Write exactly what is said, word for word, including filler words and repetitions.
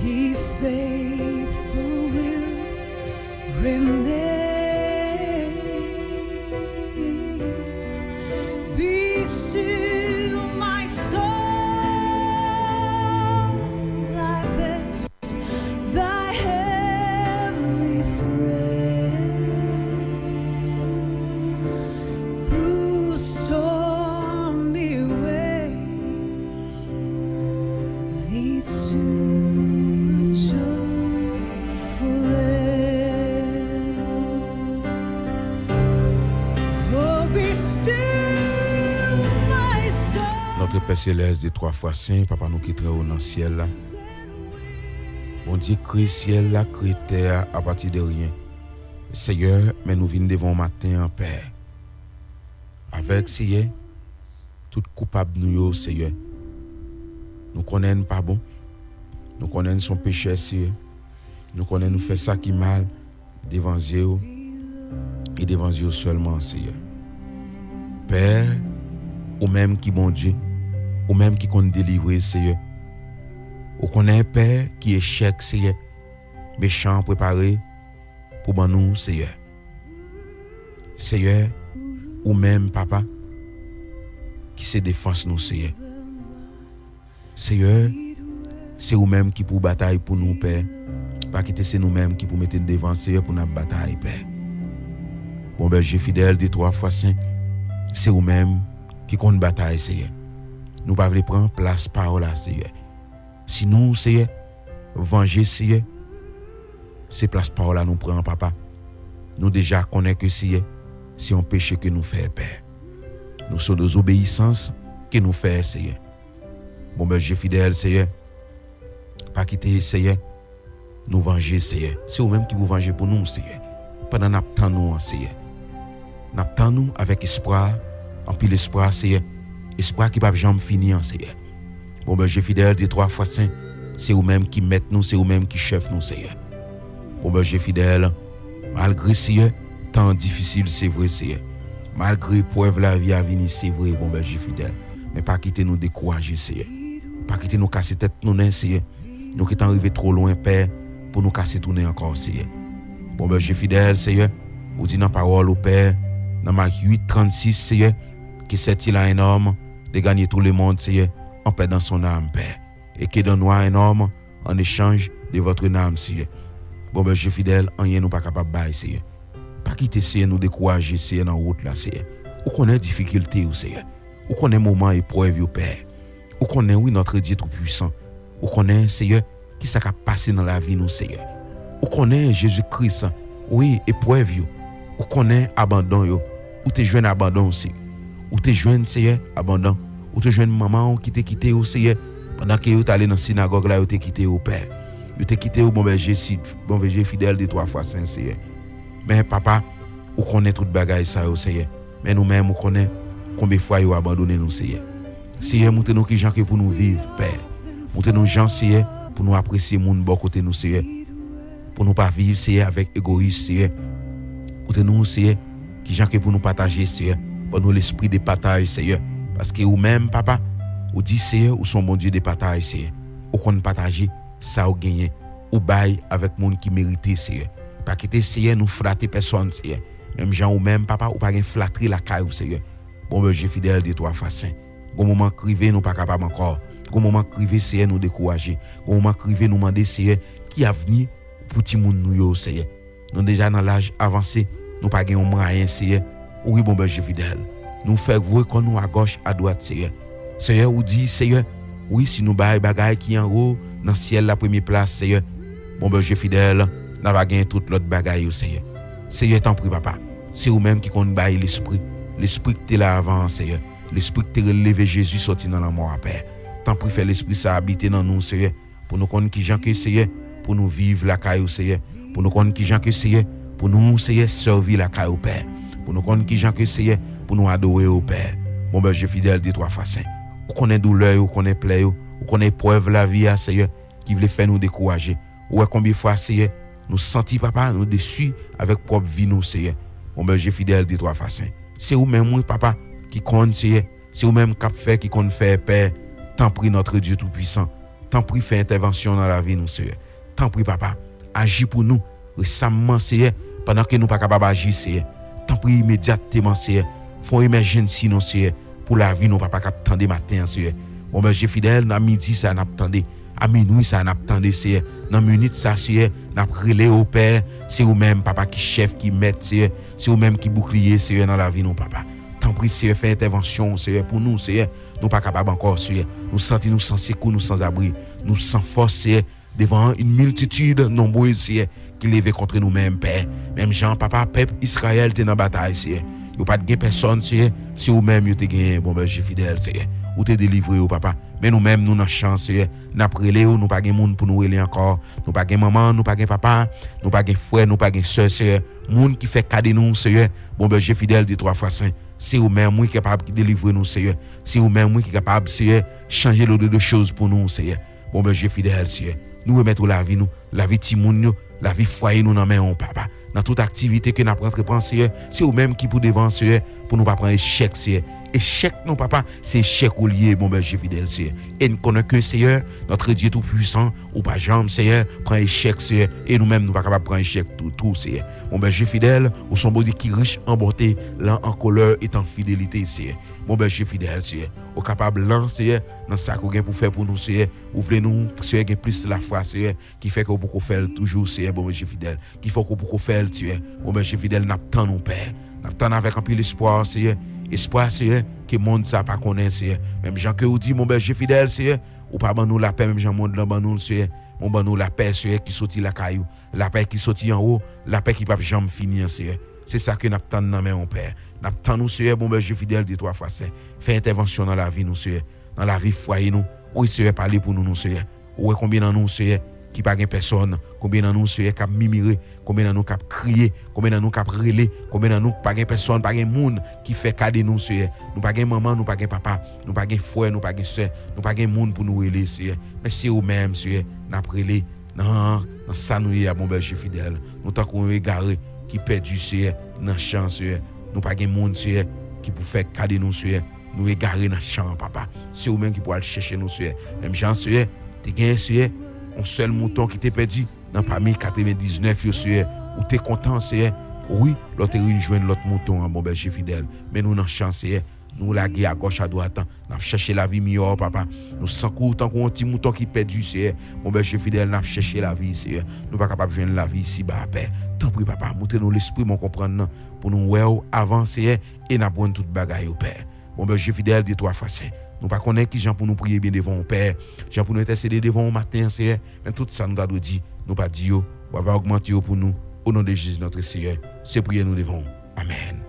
He faithful will remain. Be still, my soul, thy best, thy heavenly friend. Through stormy ways, leads to a joyful end. Oh, be still, my soul. Notre Père Céleste de trois fois saint, Papa nou ki trè wo nan syèl la. Bondye kreye syèl la, kreye tè a apati de ryen. Seyè, men nou vin devan w maten an, Pè. Avèk, Seyè, tout koupab nou yo, Seyè. Nou konnen n pa bon. Nou konnen n se yon pechè, Seyè. Nou konnen nou fè sa ki mal devan zye w e devan zye w sèlman, Seyè. Pè, ou menm ki Bondye, ou menm ki konn delivre, Seyè. Ou konnen, Pè, ki echèk, Seyè, mechan an prepare pou ban nou, Seyè. Seyè, ou menm, Papa, ki se defans nou, Seyè. Seyè, se ou menm ki pou batay pou nou, Pè. Pa kite se nou menm ki pou mete n devan, Seyè, pou n ap batay, Pè. Bon bèje fidèl de twa fwa sen, se ou menm ki konn batay, Seyè. Nou pa vle pran plas pa w la, Seyè. Si nou, Seyè, vanje, Seyè, se plas pa w la nou pran, Papa. Nou deja konnen ke, Seyè, se yon peche ke nou fè, Pè. Nou se yon dezobeyisans ke nou fè, Seyè. Bon bèje fidèl, Seyè, pa kite, Seyè, nou vanje, Seyè. Se ou menm ki pou vanje pou nou, Seyè. Pandan n ap tann ou an, Seyè. N ap tann ou avèk espwa, anpil espwa, Seyè. Espwa ki p ap janm fini an, Seyè. Bon bèje fidèl de twa fwa sen, se ou menm ki mèt nou, se ou menm ki chèf nou, Seyè. Bon bèje fidèl, malgre, Seyè, tan an difisil, se vre, Seyè. Malgre eprèv lavi a vini, se vre, bon bèje fidèl. Men pa kite nou dekouraje, Seyè. Pa kite nou kase tèt nou nen, Seyè. Nou gentan rive two lwen, Pè, pou nou kase tounen ankò, Seyè. Bon bèje fidèl, Seyè, ou di nan pawòl ou, Pè, nan Mak uit trannsis, Seyè, que sert-il à un homme de gagner tout le monde, Seyè, en perdant son âme, Pè? Et que donnons à un homme en échange de votre âme, Seyè? Bon bèje fidèl, anyen nou pa kapab bay, Seyè. Pa kite, Seyè, nou dekouraje, Seyè, nan wout la, Seyè. Ou konnen difikilte yo, Seyè. Ou konnen moman eprèv yo, Pè. Ou konnen, wi, Notre Dieu Tout-Puissant. Ou konnen, Seyè, kisa k ap pase nan lavi nou, Seyè. Ou konnen, Jezi Kris, wi, eprèv yo. Ou konnen abandon yo. Ou te jwenn abandon, Seyè. Ou te jwenn, Seyè, abandon. Ou te jwenn manman w ki te kite w, Seyè, pandan ke yo t ale nan sinagòg la, yo te kite w, Pè. Yo te kite w, bon bèje, si, bon bèje fidèl de twa fwa sen, Seyè. Men, Papa, ou konnen tout bagay sa yo, Seyè. Men nou menm, ou konnen konbyen fwa yo abandone nou, Seyè. Seyè, montre nou kijan ke pou nou viv, Pè. Montre nou jan, Seyè, pou nou apresye moun bò kote nou, Seyè. Pou nou pa viv, Seyè, avèk egoyis, Seyè. Montre nou, Seyè, kijan ke pou nou pataje, Seyè. Ban nou lespri de pataj, Seyè. Paske ou menm, Papa, ou di, Seyè, ou se yon Bondye de pataj, Seyè. Ou konn pataje sa ou genyen. Ou bay avèk moun ki merite, Seyè. Pa kite, Seyè, nou flate pèsòn, Seyè. Menm jan ou menm, Papa, ou pa gen flatri lakay ou, Seyè. Bon bèje fidèl de twa fwa sen. Gon moman k rive, nou pa kapab ankò. Gon moman k rive, Seyè, nou dekouraje. Gon moman k rive, nou mande, Seyè, ki avni pou timoun nou yo, Seyè. Nou deja nan laj avanse, nou pa gen yon mwayen, Seyè. Ou wi, bon bèje fidèl. Nou fè voye kò nou agòch, adwat, Seyè. Seyè, ou di, Seyè, wi, si nou bay bagay ki anwo nan syèl la premye plas, Seyè, bon bèje fidèl, n a va genyen tout lòt bagay yo, Seyè. Seyè, tanpri, Papa, se ou menm ki konn bay lespri. Lespri ki te la avan an, Seyè. Lespri ki te releve Jezi sòti nan lanmò a, Pè. Tanpri, fè lespri sa abite nan nou, Seyè. Pou nou konn kijan ke, Seyè, pou nou viv lakay ou, Seyè. Pou nou konn kijan ke, Seyè, pou nou, Seyè, sèvi lakay ou, Pè. Pou nou konn kijan ke, Seyè, pou nou adore ou, Pè. Bon bèje fidèl de twa fwa sen. Ou konnen doulè yo, ou konnen plè yo, ou konnen eprèv lavi a, Seyè, ki vle fè nou dekouraje. Ou wè konbyen fwa, Seyè, nou santi, Papa, nou desi avèk pwòp vi nou, Seyè. Bon bèje fidèl de twa fwa sen. Se ou menm, wi, Papa, ki konn, Seyè. Se ou menm k ap fè, ki konn fè, Pè. Tanpri, Notre Dieu Tout-Puissant, Tanpri, fè entèvansyon nan lavi nou, Seyè. Tanpri, papa, aji pou nou resamman, Seyè, pandan ke nou pa kapab aji, Seyè. Tanpri, imedyatman, Seyè, fè yon emèjensi, non, Seyè, pou lavi nou, papa, k ap tande maten an, Seyè. Bon, Bondye fidèl, nan midi sa n ap tande, a minwi sa n ap tande, Seyè. Nan minit sa, Seyè, n ap rele w, Pè, se ou menm, papa, ki chèf, ki mèt, Seyè. Se ou menm ki boukliye, Seyè, nan lavi nou, papa. Tanpri, Seyè, fè entèvansyon, Seyè, pou nou, Seyè. Nou pa kapab ankò, Seyè. Nou santi nou san sekou, nou san abri, nou san fòs, Seyè, devan yon miltitid nonbrez, Seyè, ki leve kont nou menm, Pè. Menm jan, papa, pèp Izrayèl te nan batay, Seyè. Yo pa t gen pèsòn, Seyè. Se ou menm yo te genyen, bon, Bondye fidèl, Seyè. Ou te delivre yo, papa. Men nou menm, nou nan chan, Seyè. N ap rele w, nou pa gen moun pou nou rele ankò. Nou pa gen manman, nou pa gen papa, nou pa gen frè, nou pa gen sè, Seyè. Moun ki fè ka de nou, Seyè. Bon, Bondye fidèl, de twa fwa sen. Se ou menm, wi, ki kapab ki delivre nou, Seyè. Se ou menm, wi, ki kapab, Seyè, chanje lòd de choz pou nou, Seyè. Bon, Bondye fidèl, Seyè. Nou remèt ou lavi nou, lavi timoun yo, lavi fwaye nou nan men w, papa. Nan tout aktivite ke n ap antreprann, Seyè, se ou menm ki pou devan, Seyè, pou nou pa pran echèk, Seyè. Echèk nou, papa, se echèk ou l ye, bon, Bondye fidèl, Seyè. E n konnen ke, Seyè, notre Dieu tout-puissant, ou pa janm, Seyè, pran echèk, Seyè. E nou menm, nou pa kapab pran echèk tou, tou, Seyè. Bon, Bondye fidèl, ou se yon Bondye ki rich an bonte, lent an kolè et an fidelite, Seyè. Bon, Bondye fidèl, Seyè. Ou kapab lent, Seyè, nan sa ke w gen pou fè pou nou, Seyè. Ou vle nou, Seyè, gen plis lafwa, Seyè, ki fè ke w poko fè l toujou, Seyè, bon, Bondye fidèl. Ki fè ke w poko fè l, Seyè. Bon, Bondye fidèl, n ap tann ou, Pè. N ap tann avèk anpil espwa, Seyè. Espwa, Seyè, ke mond sa pa konnen, Seyè. Menm jan ke ou di, bon, Bondye fidèl, Seyè, ou pa ban nou lapè menm jan mond lan ban nou l, Seyè. Men w ban nou lapè, Seyè, ki soti lakay ou. Lapè ki soti anwo, lapè ki p ap janm fini an, Seyè. Se sa ke n ap tann nan men w, Pè. N ap tann ou, Seyè, bon, Bondye fidèl, de twa fwa sen. Fè entèvansyon nan lavi nou, Seyè. Nan lavi fwaye nou. Wi, Seyè, pale pou nou, non, Seyè. Ou wè konbyen nan nou, Seyè, ki pa gen pèsòn. Konbyen nan nou, Seyè, k ap mimire. Konbyen nan nou k ap kriye. Konbyen nan nou k ap rele. Konbyen nan nou k pa gen pèsòn, pa gen moun ki fè ka de nou, Seyè. Nou pa gen manman, nou pa gen papa. Nou pa gen frè, nou pa gen sè. Nou pa gen moun pou nou rele, Seyè. Men se ou menm, Seyè, n ap rele. Nan, nan sa nou ye a, bon, Bondye fidèl. Nou tankou yon egare ki pèdi, Seyè, nan chan, Seyè. Nou pa gen moun, Seyè, ki pou fè ka de nou, Seyè. Nou egare nan chan an, papa. Se ou menm ki pou al chèche nou, Seyè. Menm jan, Seyè, te gen, Seyè, yon sèl mouton ki te pèdi nan pami katrevendiznèf yo, Seyè. Ou te kontan, Seyè. Wi, lè w te vin jwenn lòt mouton an, bon, Bondye fidèl. Men nou nan chan, Seyè. Nou lage agòch adwat. N ap chèche lavi miyò, papa. Nou san kou tankou yon ti mouton ki pèdi, Seyè. Bon, Bondye fidèl, n ap chèche lavi, Seyè. Nou pa kapab jwenn lavi isiba, Pè. Tanpri, papa, montre nou lespri bon konprann nan pou nou wè w avan, Seyè, e n ap jwenn tout bagay yo, Pè. Bon, Bondye fidèl, de twa fwa sen. Nou pa konnen ki jan pou nou priye byen devan w, Pè. Jan pou nou entèsede devan w maten an, Seyè. Men tout sa nou ta dwe di, nou pa di yo. Bwava ogmante yo pou nou. O non de Jezi, notre Seyè, se priyè nou devan w. Amèn.